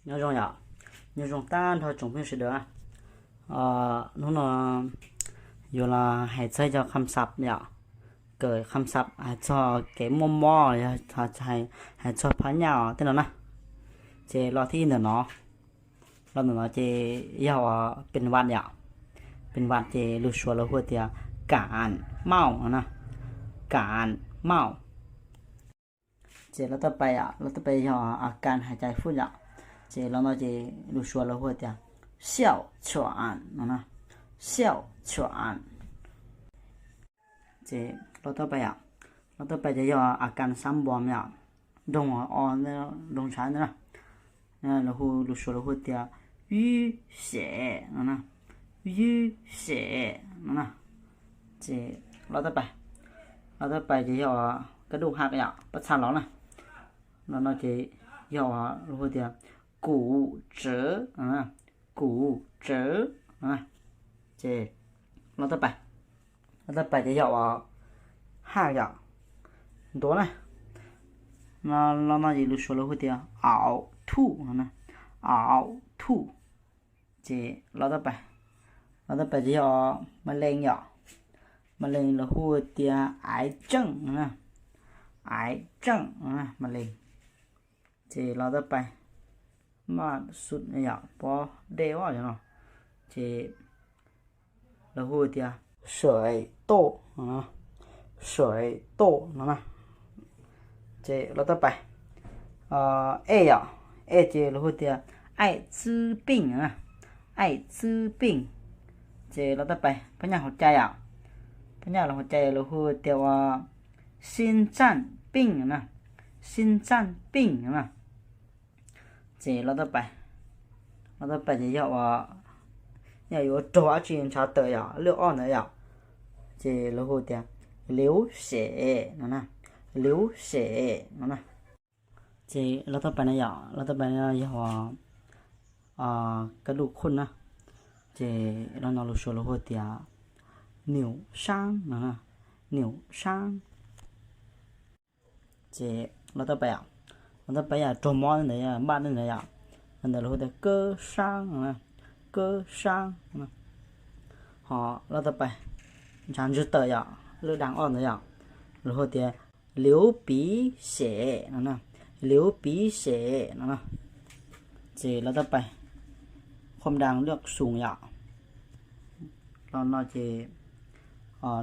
Nyob zoo yom, nyob zoo tag nrho tsoom phooj ywg sawv daws. Hnub no yus los hais txog cov kham sab yom, cov kham sab hais txog kev muaj mob, hais txog phab nyaj tej no na. Ces lo thib ib ntawm no, lo ntawm no ces yog ua pes wav yom, pes wav ces lus Suav lawv hu tias 感冒 no na, 感冒. Ces lo tau pais, lo tau pais yog อาการหายใจফুด yom. Ces lo no ces lus Suav lawv hu tias 哮喘 no na, 哮喘. Ces lo tau pais, lo tau pais ces yog อาการซ้ำบวม yom, nroo o, nroo tshav ntawd na. Lawv hu, lus Suav lawv hu tias 淤血 no na, 淤血 no na. Ces lo tau pais, lo tau pais ces yog กระดูกหัก yom, paj xaj los na. Lo no ces yog lawv hu tias 骨折 no na, 骨折 no na. Ces lo tau pais, lo tau pais ces yog ua haj yom, ntuav na. Lo no ces lus Suav lawv hu tias 呕吐 no na, 呕吐. Ces lo tau pais, lo tau pais ces yog มะเร็ง yom, มะเร็ง lawv hu tias 癌症 no na, 癌症 no na, มะเร็ง. Ces lo tau pais, maj sut yom, pob dej ua no. Ces lawv hu tias 水痘 no na, 水痘 no na. Ces lo tau pais, e yom, e ces lawv hu tias 艾滋病 no na, 艾滋病. Ces lo tau pais, phab nyaj ຫົວໃຈ yom, phab nyaj ຫົວໃຈ lawv hu tias ua 心脏病 no na, 心脏病 no na. Ces lo tau pais, lo tau pais ces yog ua, yog yus rog dab tsi ntshav tawm yom, lwj oj ntawd yom, ces lawv hu tias 流血 no na, 流血 no na. Ces lo tau pais na yom, lo tau pais na yog ua กระดูกครุ่น na. Ces lo no lus Suav lawv hu tias 扭伤 no na, 扭伤. Ces lo tau pais, lo tau pais yog rog mob ntawd, baj ntawd yom, ntawd lawv hu tias 割伤 no na, 割伤 no na. Ho lo tau pais, ntshav ntswg tawm yom, lwj dag oj ntawd yom, lawv hu tias 流鼻血 no na, 流鼻血 no na. Ces lo tau pais, ความดันเลือดสูง yom. Lo no ces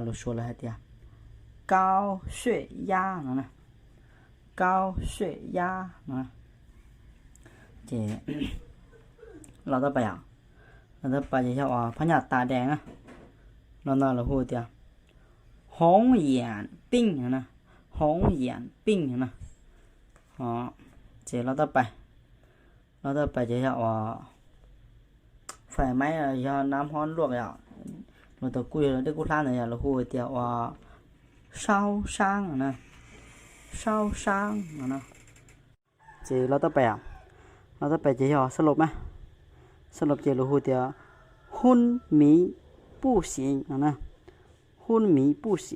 lus Suav lawv hu tias 高血压 no na, 高血压 no na. Ces lo tau pais, lo tau pais ces yog ua phab nyaj ตาแดง na. Lo no lawv hu tias 红眼病 no na, 红眼病 no na. Ces lo tau pais, lo tau pais ces yog ua ไฟไหม้ yog น้ำร้อนลวก yom, lawv tau kuj dej kuj hlab ntawd yom, lawv hu tias ua 烧伤 no na, 烧伤 no na. Ces lo tau pais, lo tau pais ces yog สลบ na, สลบ ces lawv hu tias 昏迷不醒 no na, 昏迷不醒.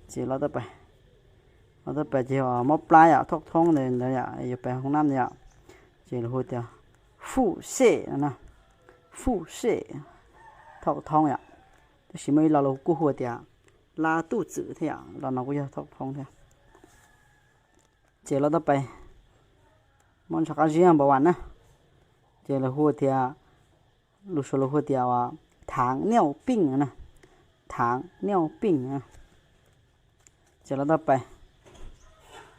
Ces lo tau pais, lo tau pais ces yog mob plab yom, thok thoob ntawd yom, yuav pais ห้องน้ำ ntawd yom, ces lawv hu tias 腹泻 no na, 腹泻, thok thoob yom. Tab sis muaj ib lo lawv kuj hu tias 拉肚子 thiab yom, lo no kuj yog thok thoob thiab. Ces lo tau pais, mob ntshav qab zib, เบาหวาน na. Ces lawv hu tias, lus Suav lawv hu tias ua 糖尿病 no na, 糖尿病 no na. Ces lo tau pais,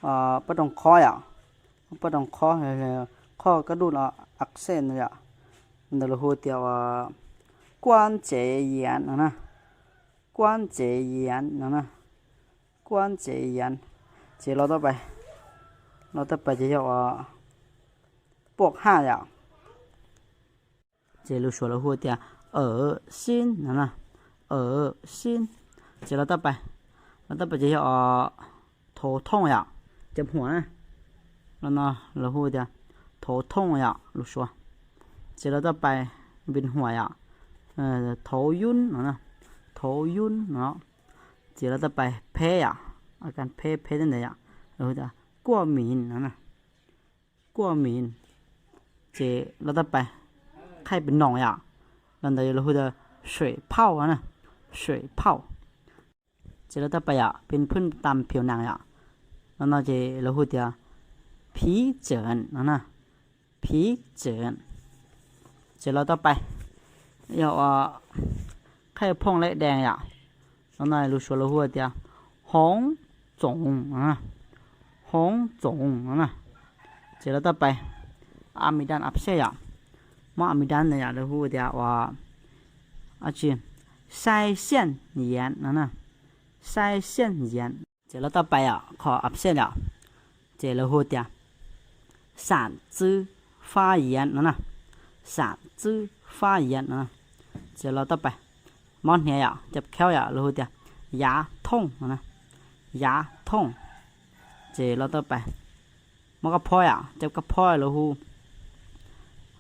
pab rooj qhov yom, pab rooj qhov, qhov กระดูก อักเสบ yom, ntawd lawv hu tias ua 关节炎 no na, 关节炎 no na, 关节炎. Ces lo tau pais, lo tau pais ces yog ua ปวกห้า yom. Ces lus Suav lawv hu tias 恶心 no na, 恶心. Ces lo tau pais, lo tau pais ces yog ua 头痛 yom, เจ็บหัว na. Lo no lawv hu tias 头痛 yom, lus Suav. Ces lo tau pais, เวียนหัว yom, 头晕 no na, 头晕 no. Ces lo tau pais, แพ้ yom, อาการแพ้, แพ้ จั่งใด yom, lawv hu tias 过敏 no na, 过敏. ເຈ ລະຕໍ່ໄປ ໄຂ້ເປັນໜອງຢາກ ລະຕໍ່ໄປ ລະຫູດຽ ເສຍເພົ້າ ນະ ເສຍເພົ້າ. ເຈ ລະຕໍ່ໄປຢາກ ເປັນຜື່ນຕາມຜິວໜັງຢາກ ລະຕໍ່ໄປ ເຈ ລະຫູດຽ ຜີເຈີນ ນະ ຜີເຈີນ. ເຈ ລະຕໍ່ໄປ ຢາກວ່າ ໄຂ້ພອງແລະແດງຢາກ ລະຕໍ່ໄປ ລະຫູດ ລະຫູດຽ ຫົງ ຈົງ ນະ ຫົງ ຈົງ ນະ. ເຈ ລະຕໍ່ໄປ ອາມິດານອັກເສບຢາກ ໝໍອາມິດານນະຢາກ ລະຫູດຽວ່າ ອາຈິ ໄສ້ເສັ້ນຢຽນ ນະ ໄສ້ເສັ້ນຢຽນ. ເຈ ລະຕໍ່ໄປອະ ຄໍອັກເສບຢາກ ເຈ ລະຫູດຽ ສານຈື່ຟາຢຽນ ນະ ສານຈື່ຟາຢຽນ ນະ. ເຈ ລະຕໍ່ໄປ ໝໍເຮຍຢາກ ເຈັບແຂ້ວຢາກ ລະຫູດຽ ຢາທົ່ງ ນະ ຢາທົ່ງ. ເຈ ລະຕໍ່ໄປ ໝໍກະເພາະຢາກ ເຈັບກະເພາະ ລະຫູ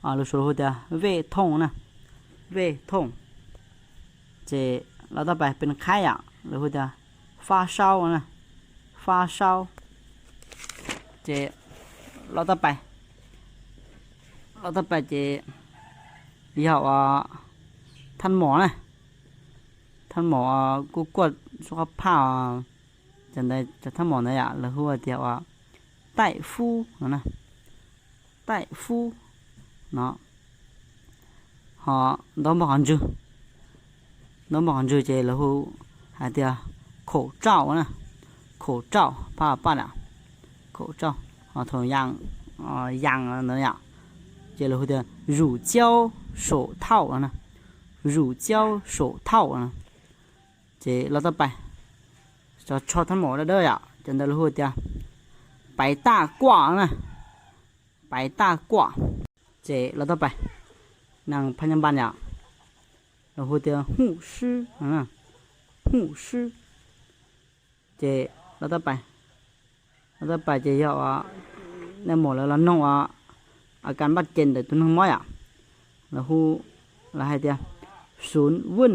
ອາ ລະຫູດ ລະຫູດຽ ເວທົ່ງ ນະ ເວທົ່ງ. ເຈ ລະຕໍ່ໄປ ເປັນໄຂ້ຢາກ ລະຫູດຽ ຟາເຊົາ ນະ ຟາເຊົາ. ເຈ ລະຕໍ່ໄປ ລະຕໍ່ໄປ ເຈ ຢາກວ່າ ທ່ານໝໍ ນະ ທ່ານໝໍ ອາ ກວດ ກວດສຸຂະພາບ ຈັ່ງໃດ ຈາກທ່ານໝໍນະຢາກ ລະຫູດຽວ່າ ໄຕ້ຟູ ນະ ໄຕ້ຟູ ເນາະ. ຫາ ດອມບໍ່ຄັນຈື່ ດອມບໍ່ຄັນຈື່ ເຈ ລະຫູ ຫາເຕຍ ໂຂເຈົ້າ ນະ ໂຂເຈົ້າ ຜ້າປັດອະ ໂຂເຈົ້າ. ຫາ ຖົງຢາງ ຢາງ ນະ ເຈ ລະຫູ ເຕຍ ຣູເຈົ້າ ໂສເທົ້າ ນະ ຣູເຈົ້າ ໂສເທົ້າ ນະ. ເຈ ລະຕໍ່ໄປ ຈະຊອດທ່ານໝໍໄດ້ເດີ ຈັ່ງໃດ ລະຫູ ເຕຍ ໄປຕາກວ້າ ນະ ໄປຕາກວ້າ. ເຈ ລະຕໍ່ໄປ ນາງພະຍາບານຢາກ ລະຫູ ເຕຍ ຫູຊື ນະ ຫູຊື. ເຈ ລະຕໍ່ໄປ ລະຕໍ່ໄປ ເຈ ຢາກວ່າ ນາຍໝໍລະ ລະນ້ອງວ່າ ອາການບາດເຈັບ ໂຕໜຶ່ງໝໍຢາກ ລະຫູ ລະໃຫ້ເຕຍ ສູນວຸ້ນ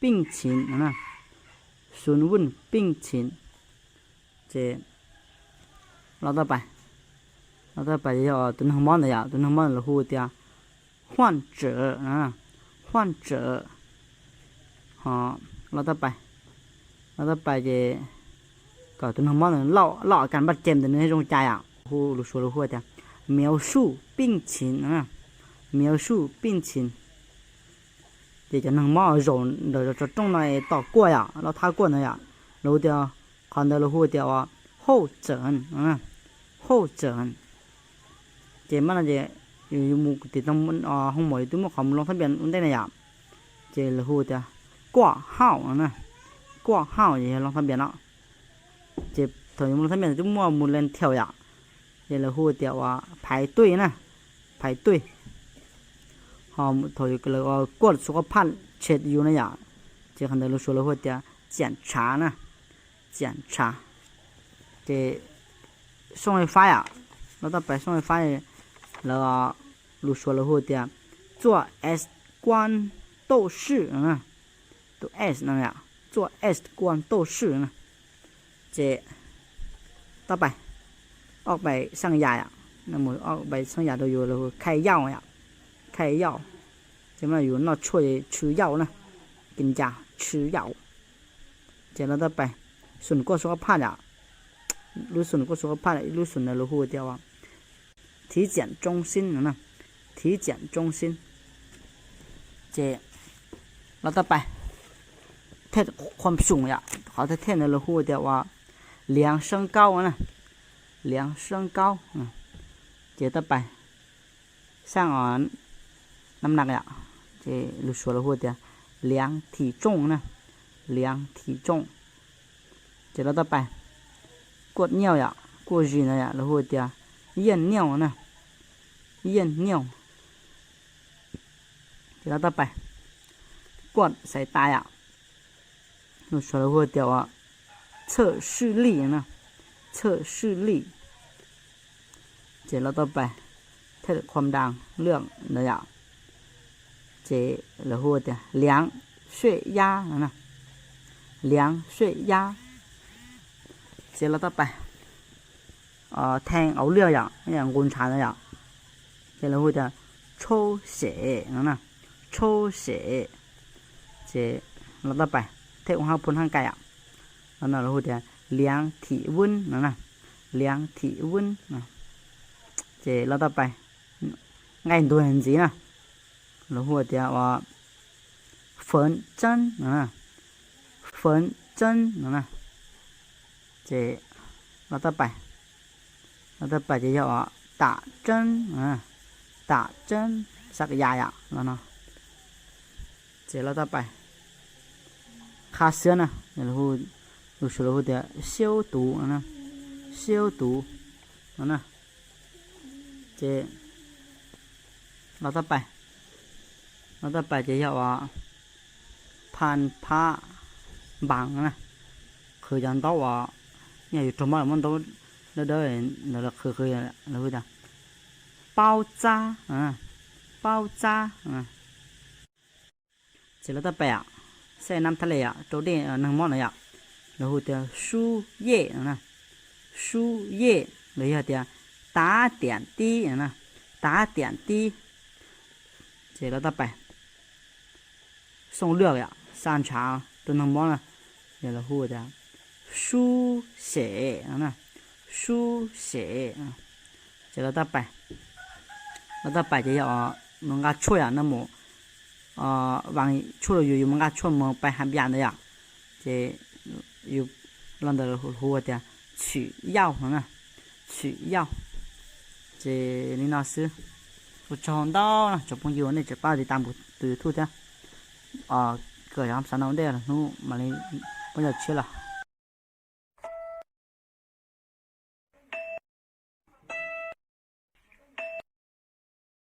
ປິງຊິນ ນະ ສູນວຸ້ນປິງຊິນ. ເຈ ລະຕໍ່ໄປ ລະຕໍ່ໄປ ເຈົ້າ ໂຕໜຶ່ງໝໍນະຢາກ ໂຕໜຶ່ງໝໍນ ລະຫູ ເຕຍ ຫວນເຈີ ນະ ຫວນເຈີ. ຫາ ລະຕໍ່ໄປ ລະຕໍ່ໄປ ເຈ ກໍໂຕໜຶ່ງໝໍນ ເລົ່າ ເລົ່າອາການບາດເຈັບ ໂຕໜຶ່ງໃຫ້ໂລ່ງໃຈອະ ຫູ ລະຫູ ເຕຍ ມຽວຊູ້ປິງຊິນ ນະ ມຽວຊູ້ປິງຊິນ. ເຈ ໂຕໜຶ່ງໝໍນ ໂຈ ໂດ ໂຈ ໂຈຕົງໃນຕໍ່ກ້ວຍອະ ລະທາກ້ວຍນະຢາກ ລະຫູ ເຕຍ ຄັນເດີ ລະຫູ ເຕຍວ່າ ໂຮເຈີນ ນະ ໂຮເຈີນ. ເຈ ມັນ ເຈ ຢູ່ ຢູ່ໝູ່ຕິດ ອາ ໂຮງໝໍຢູ່ ຕຸ້ມຂອງລົງທະບຽນ ອຸນໄດ້ນະຢາກ ເຈ ລະຫູ ເຕຍ ກວາເຮົາ ນະ ກວາເຮົາ ເຈ ລົງທະບຽນເນາະ. ເຈ ເທົ່າຢູ່ລົງທະບຽນ ຕຸ້ມໝູ່ແລ່ນແຖວຢາກ ເຈ ລະຫູ ເຕຍວ່າ ໄຜຕຸ້ຍ ນະ ໄຜຕຸ້ຍ. ເຮົາເທົ່າຢູ່ກໍເລີຍວ່າ ກວດສຸຂະພາບ ເຊັກຢູ່ນະຢາກ ເຈ ຄັນເດີ ລະຫູ ລະຫູ ເຕຍ 检查 ນະ 检查. ເຈ ຊ່ອງໄຟຟ້າອະ ລະຕໍ່ໄປ ຊ່ອງໄຟຟ້າ ລະຫູ ລະຫູ ເຕຍ 做X光透视 ນະ ໂຕ X ນັ້ນແຫຼະ 做X光透视 ນະ. ເຈ ຕໍ່ໄປ ອອກໃບສັ່ງຢາອະ ນະ ໝໍອອກໃບສັ່ງຢາໂດຍຢູ່ ລະຫູ ໄຂ້ຢາວອະ ໄຂ້ຢາວ. ເຈ ມາຢູ່ ນອດຊ່ວຍຊື້ຢາວ ນະ ກິນຢາ ຊື້ຢາວ. ເຈ ລະຕໍ່ໄປ ສູນກວດສຸຂະພາບອະ ລະຫູ ສູນກວດສຸຂະພາບ ລະຫູ ນະ ລະຫູ ເຕຍວ່າ 体检中心 ນະ 体检中心. ເຈ ລະຕໍ່ໄປ ເທັດຄວາມສູງຢາກ ເຂົາເທັດ ເທັດ ລະຫູ ເຕຍວ່າ 量身高 ນະ 量身高. ເຈ ຕໍ່ໄປ ຊ່າງເອົານ້ຳໜັກຢາກ ເຈ ລະຫູ ລະຫູ ເຕຍ 量体重 ນະ 量体重. ເຈ ລະຕໍ່ໄປ ກວດຍ່ຽວຢາກ ກວດຈີນຢາກ ລະຫູ ເຕຍ 验尿 ນະ 验尿. ເຈ ລະຕໍ່ໄປ ກວດສາຍຕາຢາກ ລະຫູ ເຕຍວ່າ 测视力 ນະ 测视力. ເຈ ລະຕໍ່ໄປ ເທັດຄວາມດັງ ເລືອກໄດ້ຢາກ ເຈ ລະຫູ ເຕຍ 量血压 ນະ 量血压. ເຈ ລະຕໍ່ໄປ ແທງເອົາເລືອດຢາກ ຫຍັງ 观察 ນະຢາກ ເຈ ລາວຮູ້ແຕ່ໂຊເສເນາະນະ ໂຊເສ. ເຈ ລາວຕໍ່ໄປ ເທກຂອງເຮົາພົ້ນຮ່າງກາຍອະ ລາວເນາະ ລາວຮູ້ແຕ່ລຽງຖີ້ວຶນເນາະນະ ລຽງຖີ້ວຶນເນາະ. ເຈ ລາວຕໍ່ໄປ ໄງ່ໂດນຈີນະ ລາວຮູ້ແຕ່ວ່າ ເຟີນເຈິນເນາະນະ ເຟີນເຈິນເນາະນະ. ເຈ ລາວຕໍ່ໄປ ລາວຕໍ່ໄປຈະຍາວວ່າ ຕາເຈິນເນາະນະ ຕາເຈິນ ສັກຢາອະ ລາວເນາະ. ເຈ ລາວຕໍ່ໄປ ຄາເຊື້ອນະ ລາວຮູ້ ລາວຮູ້ແຕ່ຊຽວຕູເນາະນະ ຊຽວຕູເນາະນະ. ເຈ ລາວຕໍ່ໄປ ລາວຕໍ່ໄປຈະຍາວວ່າ ພານພາບັງນະ ຄືຈັ່ງເວົ້າວ່າ ຍາຢູ່ຕົວມາມັນໂຕເດີ ເດີ ເດີ ຄື ຄື ລາວຮູ້ຈັກ ເປົາຈາ ເປົາຈາ. ເສດແລ້ວຕໍ່ໄປອະ ໃສ່ນ້ຳທະເລອະ ໂຕເດ ເອີ ໜຶ່ງໝໍ້ນະອະ ລາວຮູ້ແຕ່ຊູເຢນະ ຊູເຢ ຫຼືເຮົາເອີ້ນຕາຕຽນຕີນະ ຕາຕຽນຕີ. ເສດແລ້ວຕໍ່ໄປ ສົ່ງເລືອກອະ ຊານຊາ ໂຕໜຶ່ງໝໍ້ນະ ດຽວລາວຮູ້ແຕ່ ຊູເສ ນະ ຊູເສ. ເສດແລ້ວຕໍ່ໄປ ແລ້ວຕໍ່ໄປຈະເອົາມັນກາຊ່ວຍອະ ນະໂມ ເອີ ວາງຊ່ວຍຢູ່ ມັນກາຊ່ວຍເມືອງໄປຫາບຽນໄດ້ອະ ເຈ ຢູ່ລອນເດີນຮູ້ແຕ່ຊື່ຢາວນະ ຊື່ຢາວ. ເຈ ນີ້ເນາະ ຊື່ ໂອເຄເນາະ ເຈົ້າພວກຢູ່ນີ້ຈະປ້າຕິດຕາມຕູຢູທູບເດີ ເອີ ເກີດຍາມສາວເນາເດ ຮູ້ມາລີ ບໍ່ຢາກເຊື່ອລະ.